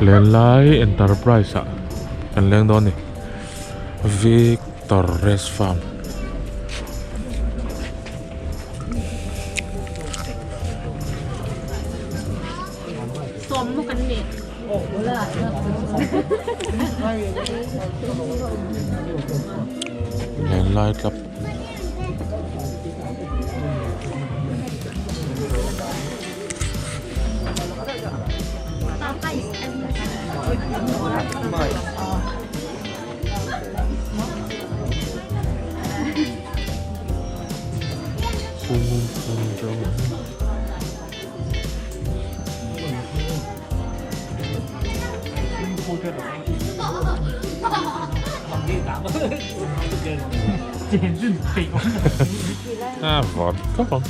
Lenlai Enterprise ah kan leng dawn a ni Victor Rest Farm. Lenlai club. Ah, vawt khawp ang.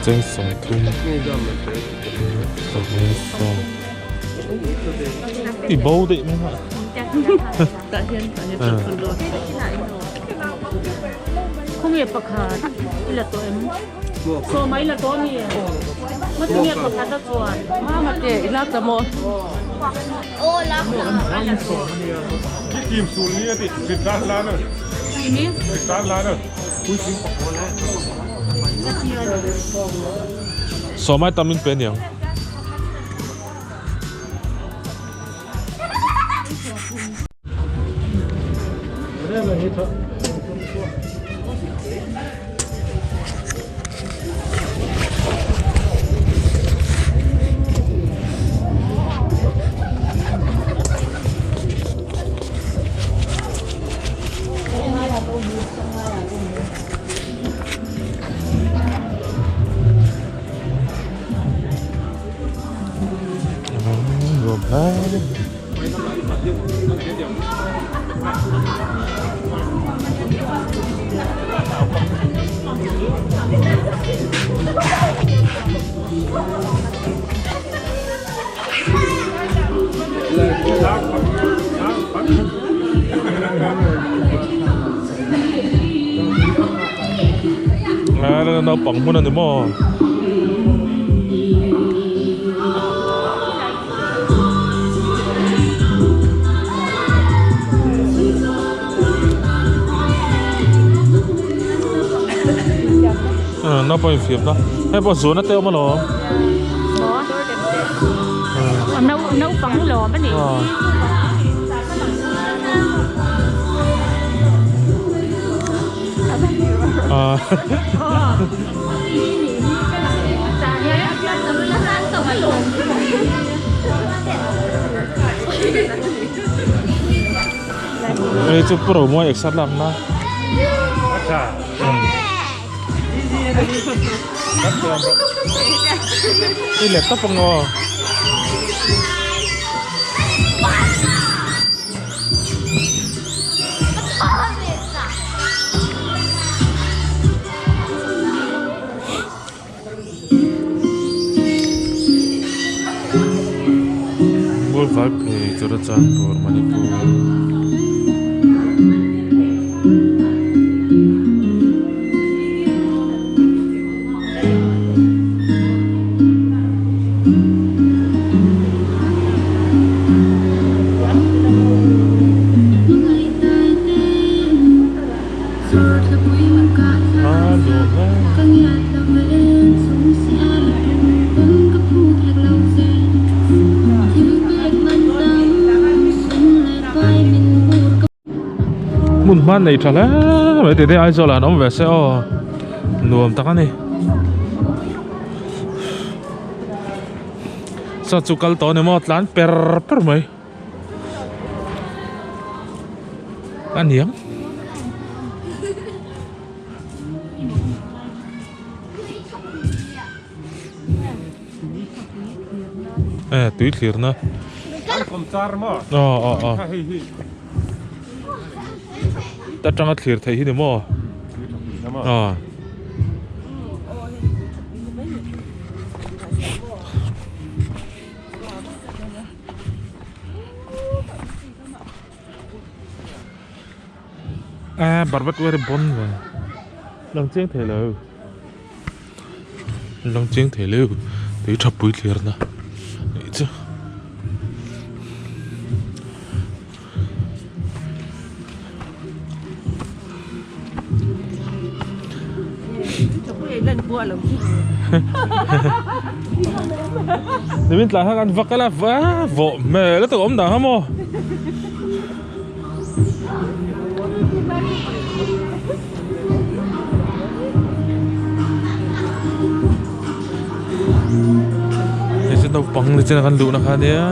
Cheng sawmthum pahnih sawm i bo daih mai a. Khawnge pakhat i la tawh em? Sawma i la tawh a mi? Matinge pakhat a chuan? Mama te i lak ta maw? Sawmai tam in pe aniang. Naupang hmun a ni maw? Naupang infiamna hei pawh zuana te awm alawm. Naupang lawm a ni. Hei chu pu Romuai exer lakna. I let tawp ang aw. Mualvaiphei Churachandpur Manipur. hma an nei tha hle mai tete Aizawl ah an awm ve se aw nuam tak a ni saw chu kal tawh a ni maw tlan per per mai a niang. Eh tui thlir na aw aw aw ta tanga thlir theih hi ni maw aw eh barbet wire bon ve lang chiang thei lo. Lang chiang thei leu tui tha pui thlir na nih chu. Nimin tlai khan kan va kal a va vawh hmel a tak awm dang a maw. Hei chu naupang ni chen a kan luhna kha ania.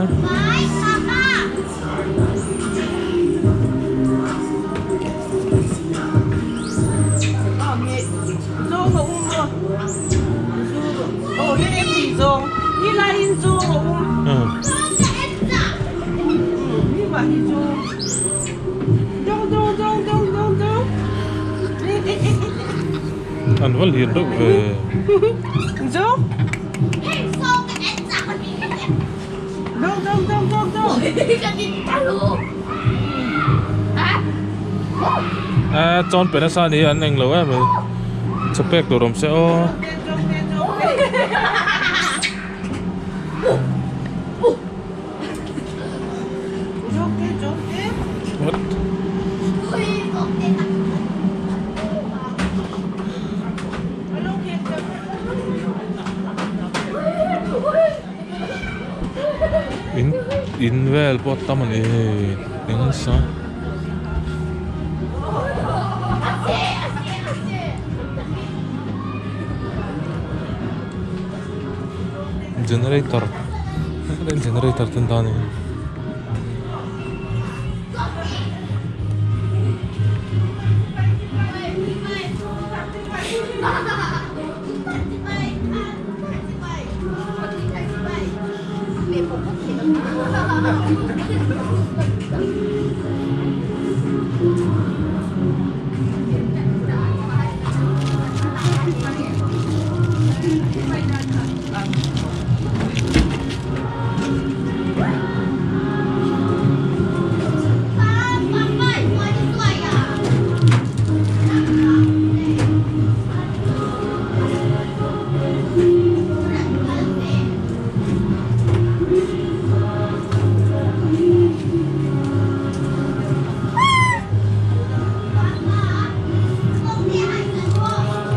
An va lian deuh ve. A chawn pe nasa ni an englo em mai chaw pek tur awm se aw. In in vel pawh tam a ni hei eng nasa. Generator generator ten dan in.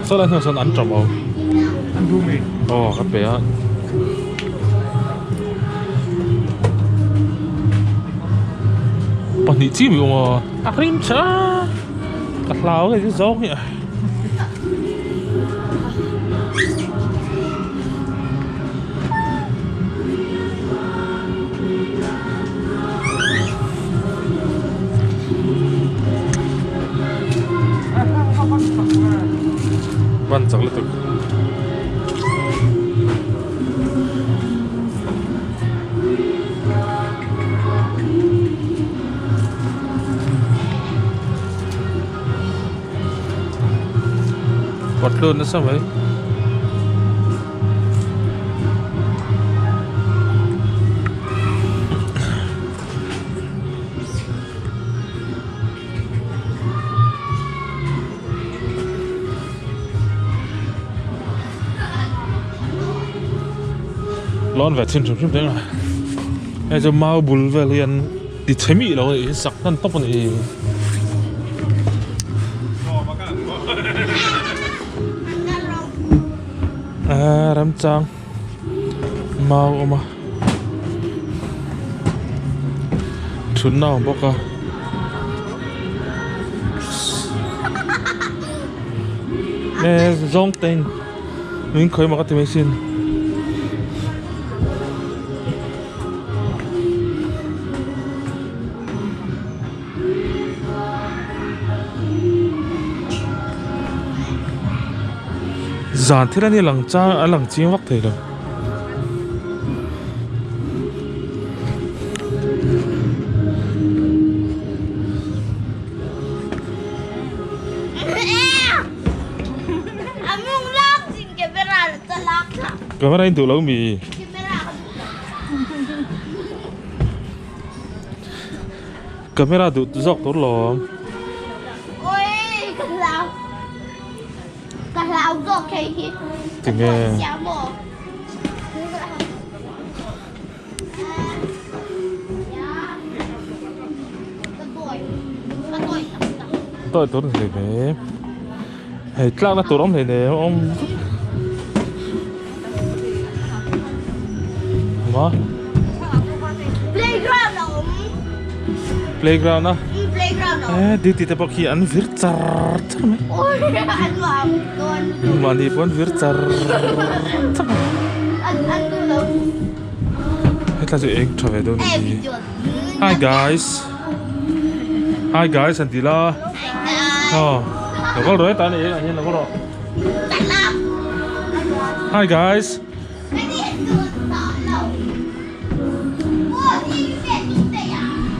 Saw lai hnuah sawn an ṭawm awm aw ka pe a. Pahnih chi mai awm a a hring tha ka hlau nge chu zawng hi a. Ban chak lutuk. Kawt lut nasa mai. Lawn ve chhin hrim hrim teng a hei chu mau bul vel hi an ti chhe mih lo a nih hi sak hman tawp a nih hi. Aaa ramchang mau a awm a thutna a awm bawk a. E zawng te in min khawi mak a ti mai sin. Zan thil a ni lang chang a lang chiang vak thei lo. Camera in duh lo mi? Camera duh zawk tur lawm. Tinge? Tawi tur ni hlei nem. Hei tlakna tur awm hlei nem awm. Ma? Playground a awm. Playground a? Playground a awm. Eh, duty te pawh khi an vir char char mai. Oi, an nuam dawn. Mahni pawh an vir char char mai. An an duh lo. Hetlai chu eng tha ve dawn a ni. Hi guys. Hi guys an ti la. Aw. Lo kal rawh hetah a ni eng ah hian lo kal rawh. Hi guys.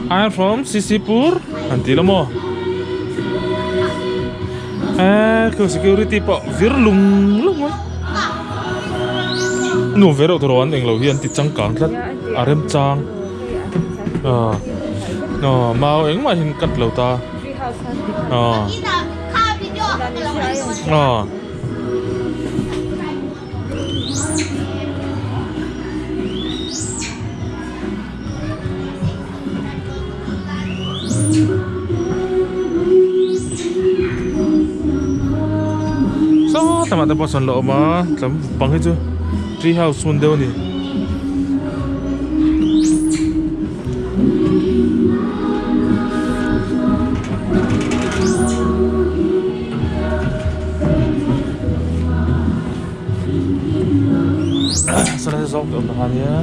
I am from Sisipur an ti la maw. Eh khu security pawh vir lung lung mai. Nu ve reuh tawh an englo hi an ti changkang tlat a remchang ah aw mau engmah hian cut lo ta ah ah. Saw tlangah te pawh sawn la awm a tlam bang hi chu tree house hmun deuh a ni. Saw lai zawk te awm na kha nia.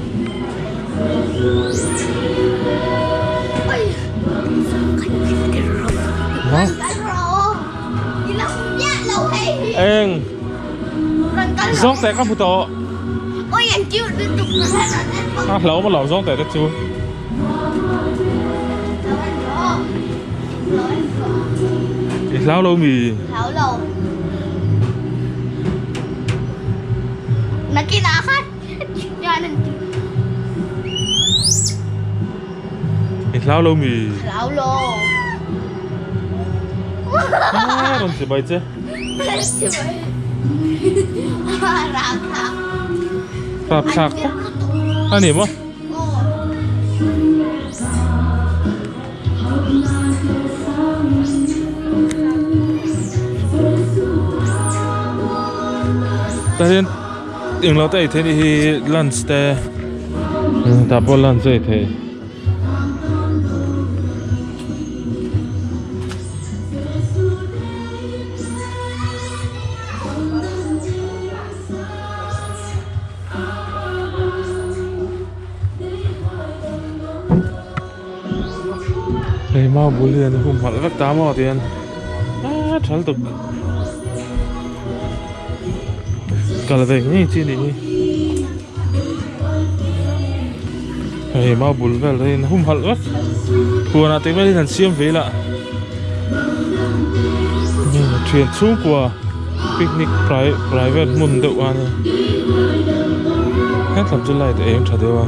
Eng zawng te ka hmu tawh. A hlauhawm a lo zawng te te chu. I hlau lo mi? Hlau lo. Nakin ah khan I hlau lo mi? Hlau lo. Ah, rawn chibai che. Rapthlak tak a ni maw? Tah hian englo te ei theih anih hi lunch te tah pawh lunch a ei theih. Hei mau bul hian humhalh vek ta maw tihian aaa tha lutuk kal ve ngei chi anih hi hei mau bul vel te hian humhalh vek huanah te vel hian an siam ve lah thian chhungkua picnic private hmun deuh a nia hetlam chu light a eng tha deuh a.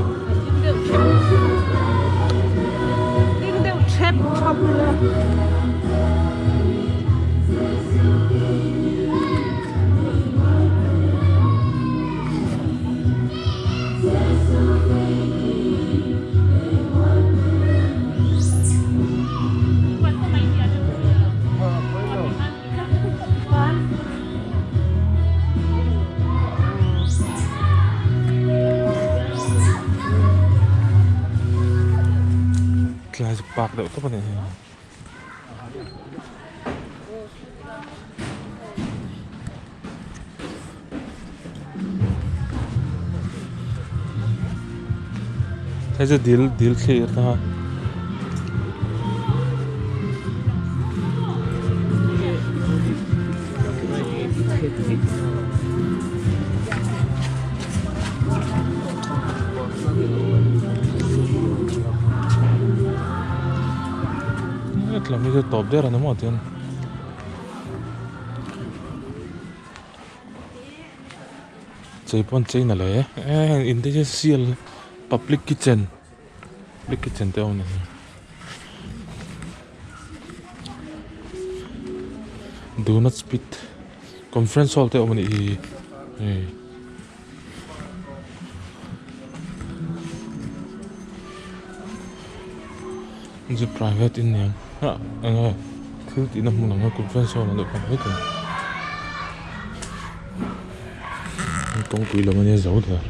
Tlai chu park deuh tawp a nih hi. Hei chu dil dil thlir ta. Hetlam hi chu tawp der a ni maw tian. Chei pawn chei na le e heng in te hi sial public kitchen public kitchen te a awm a ni do not spit conference hall te a awm a nih hi hei. Chu private in nia ah eng nge thil tihna hmun ang a conference hall ang deuh kha mai thei kawngpui lam ania zo der.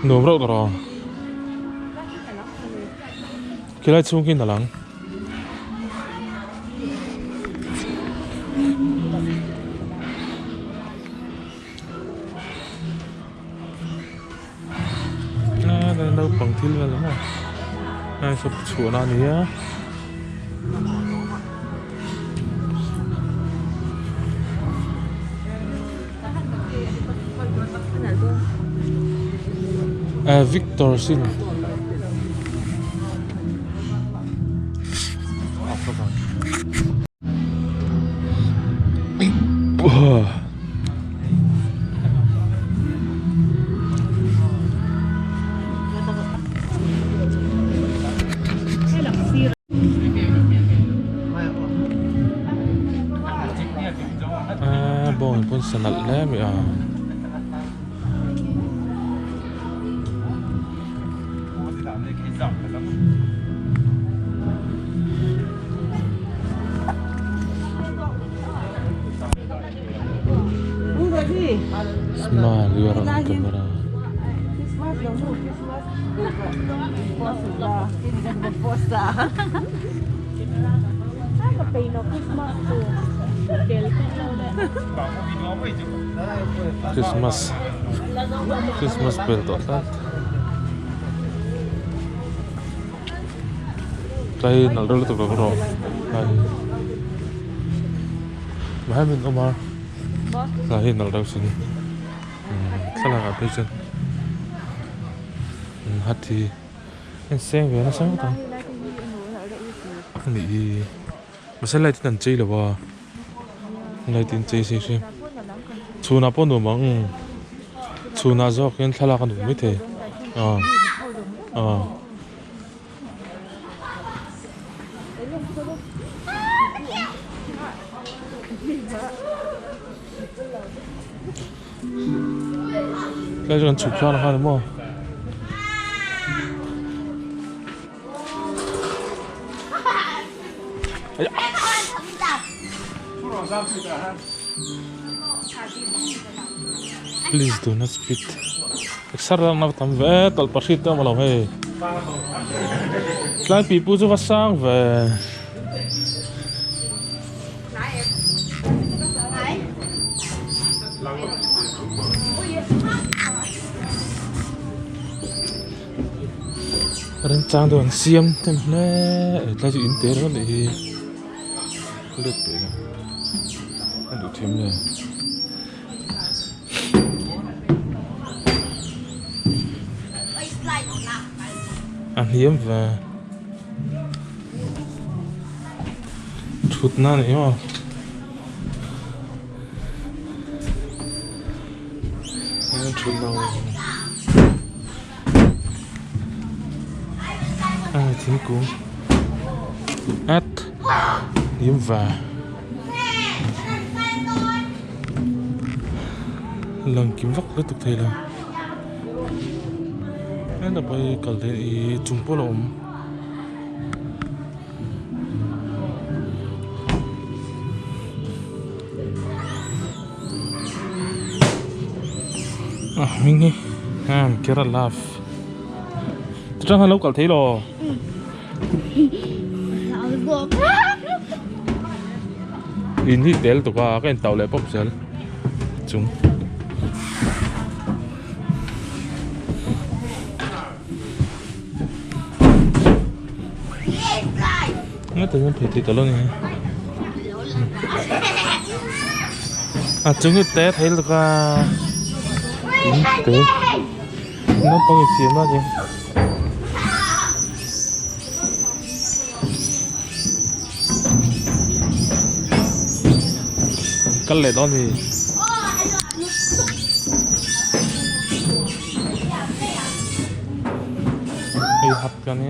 Nuam reuh tawh rawh. Khilai chhung khi a lang. Naupang thil vel maw hei saw chhuahna a ni a. Victor sin Aaa bawng pawn sa nalh hle mai a. Smile you are on camera. Christmas Christmas bel tawh tlat tlai nalh reuh lutuk lo rawh tlai mahse min awm a tlai hi nalh reuh sin thlalak ah phei chuan hat hi a inseng ve nasa ngawt ang anih hi mahse light in an chei lo a light in chei se hrim chhunah pawh nuam ang chhunah zawk hian thlalak a nuam maithei ah ah. Tlai chu kan chhuk thla na khan maw. Please do not spit. Sar lang na tam ve tawlh pahrit te awm lo hei. Tlai pipu chu va sang ve. Remchang deuh an siam hnem hle tlai chu in te reuh anih hi let peh ila a duh thiam hle. A hniam ve. Thutna a ni maw? Thutna a thingkung at hniam ve. Lang kim vak lutuk thei lo. Heng pawh hi kal theih ih chung pawh a awm. A hming hi Kerala love. Chutang khan lo kal thei lo. In hi tel tuk a ka in tauh leh pawp zel chung. Nga te hian phei thei ta lo ni. A chung hi te thei tuk a. In te. Naupang infiam a ni. Kal leh dawn ni. Hei hap ka ni.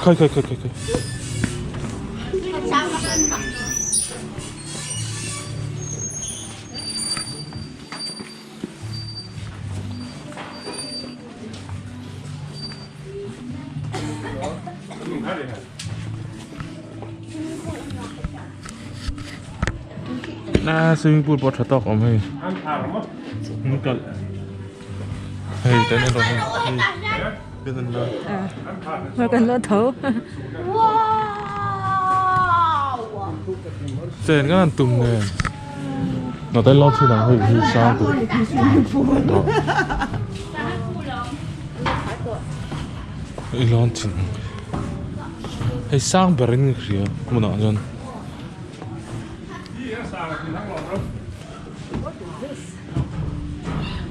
Khai khai khai khai khai. Na swimming pool pawh tha tawk awm hei an kalh hei tan erawh hei hei kan la kan la tho chen kan han tum nen nawh lo thin ang hei hi sang tur i lawn thin hei sang berin ka hria hmunah chuan.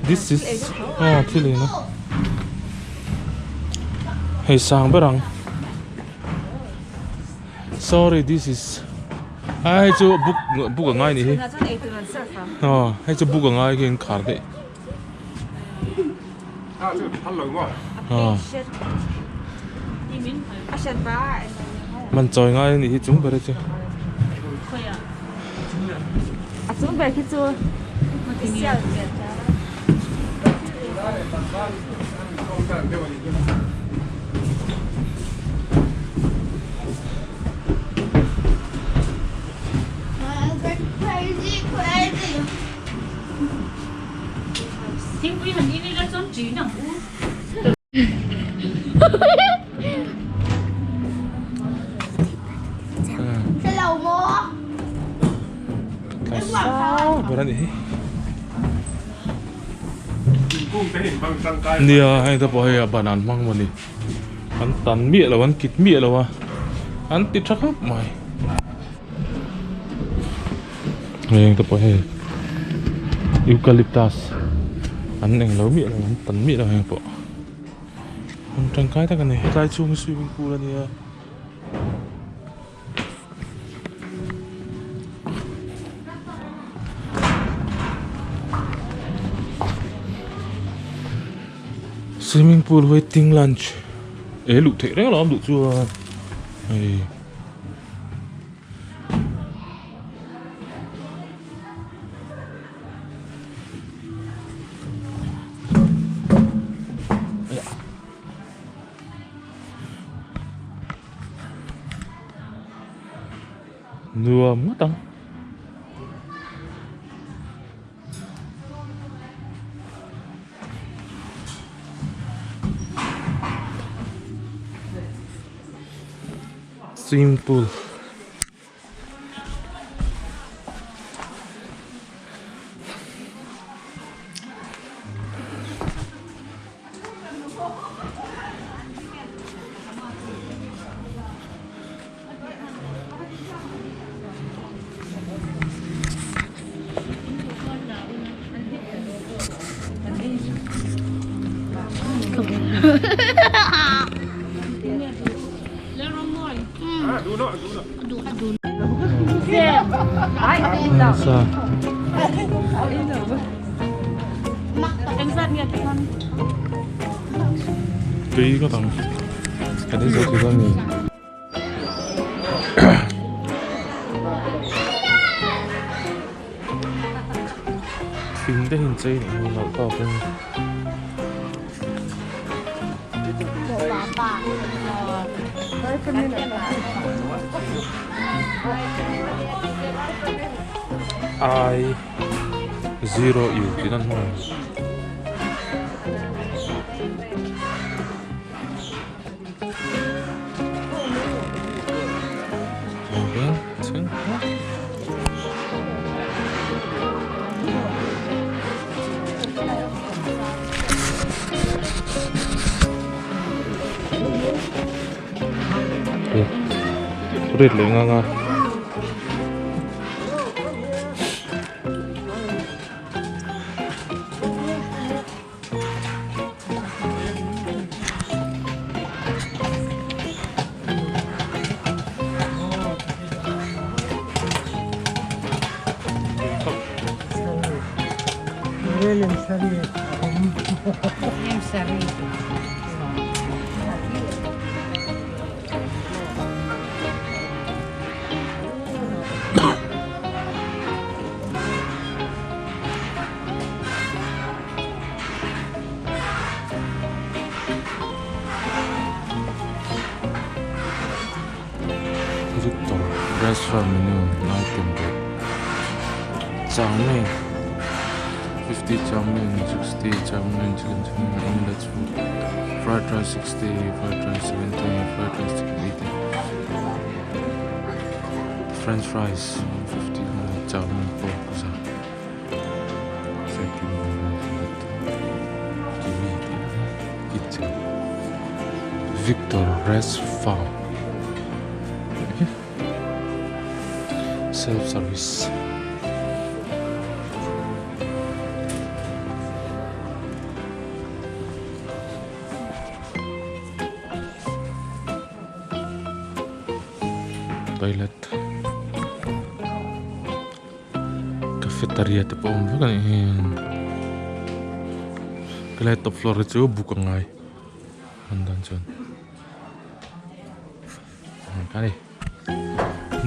This is ah thil in a hei sang ber ang sorry this is a hei chu book book a ngai a nih hi aw hei chu book a ngai khi an khar daih aw man chawi ngai a nih hi chung ber hi chu. A chung ber khi chu sial hmel Nia hei te pawh hei a ban an hmang mawni an tan miah lo an kit miah lo a an ti tha khawp mai heng te pawh hei eucalyptus an englo miah lo an tan miah lo heng pawh. Hmun tangkai tak a ni hetlai chhung hi swimming pool a nia. Swimming pool waiting lunch eh luh theih reng alawm duh chuan hei. Nuam ngawt ang. Swimming pool. Tui ngawt ang kan ei zo thei dawn ni. Thing te hi an chei nih hi nalh tawk in. I 0 U tih na an hmang ang. Red leh ngang a. Victor restaurant menu item leh chowmein fifty chowmein sixty chowmein chicken chowmein omelette food fried rice sixty fried rice 70 fried rice chicken 80 french fries 50 chowmein pork za. Victor Rest Farm Self service Toilet Cafeteria te pawh a awm vek a nih hi helai top floor hi chu book a ngai an dan chuan a ni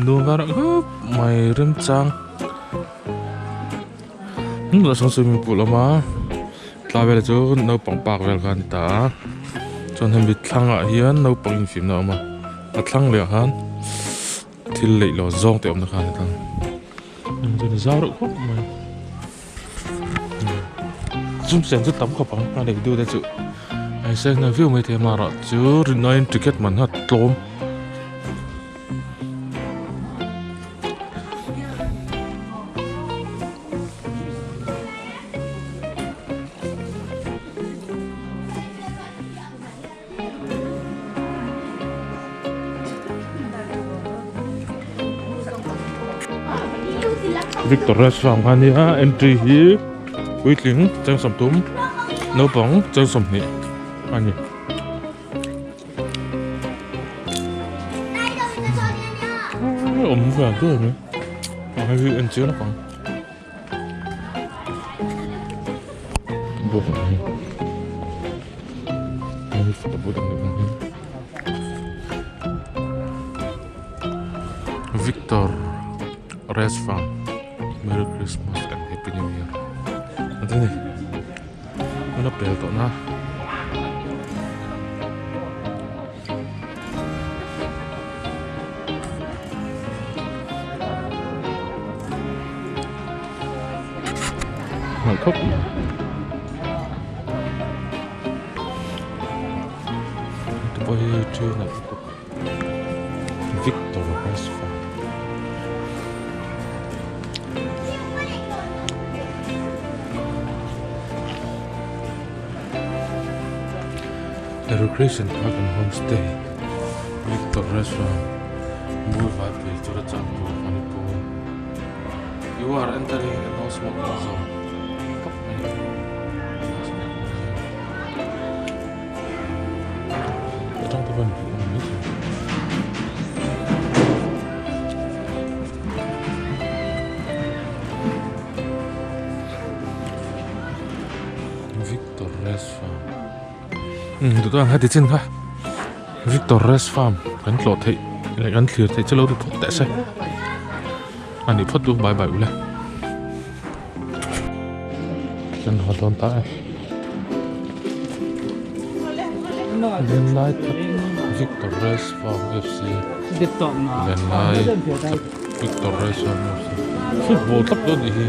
nuam var khawp mai remchang hnungah sawn swimming pool a awm a tlai velah chu naupang park vel kha a ni ta a chuan hemi thlangah hian naupang infiamna a awm a a thlang leh ah khan. Thil leih lo zawng te awmna kha a ni thung. Chuan a zau reuh khawp mai. Zum sen chu tam khawp ang a nei deuh te chu a insen hna viau mai thei a amaherawh chu rinaiin ticket man kha tlawm. Victor restaurant kha nia entry hi puitling cheng sawmthum naupang cheng sawmhnih a ni. Awm ve ang chu hemi hei hi en chiang lawk ang. Victor Restaurant Merry Christmas and Happy New Year a ti ni hun a pel tawh na. Nalh khawp mai. Heti pawh hi thil nalh lutuk Victor Restaurant. The Recreation Park and Homestay Victor Restaurant Muivai Churachandpur Manipur You are entering a no smoking zone khawp mai no smoking zone atang te pawhin hmuh a ni maithei. Victor Restaurant Tuna heti chin kha Victor Rest Farm kan tlawh theih leh kan thlir theih chu lo ti phawt teh se a nih phawt chu bye bye ule kan haw dawn ta e. Lenlai club Victor Rest Farm FC Lenlai club Victor Rest Farm FC football club dawn nih hi.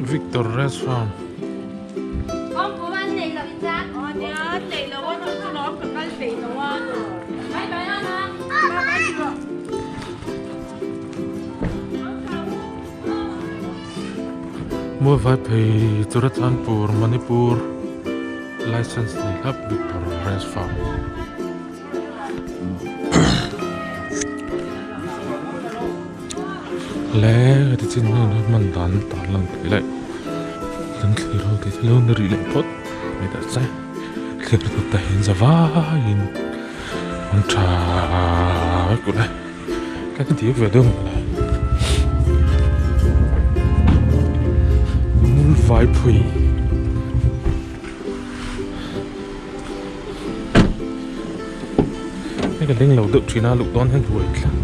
Victor Restaurant. Mualvaiphei Churachandpur Manipur license nei hlap Victor Rest Farm. Le ti chin hun hman dan tar lan thei leh kan thlir ho tih thil hun rih leh phawt mai ta che thlir tawp ta hian za vaiin an tha vek ule ka ti dik ve deuh mai Mulvai phui. Hei ka ding lo deuh thin a luh dawn hian buai tlat.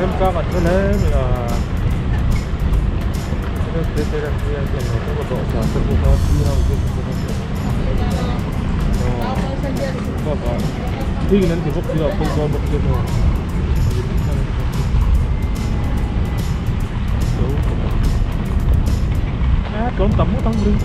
Remchang an hre hle mai a thingin an ti bawk si a kawng dawn bawk si a tlawm tam ngawt ang ring.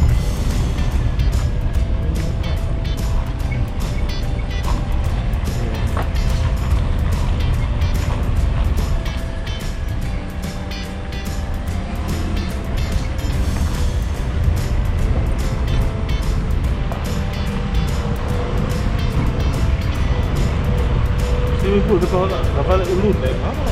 Swimming pool te pawh a va lut leh hram a.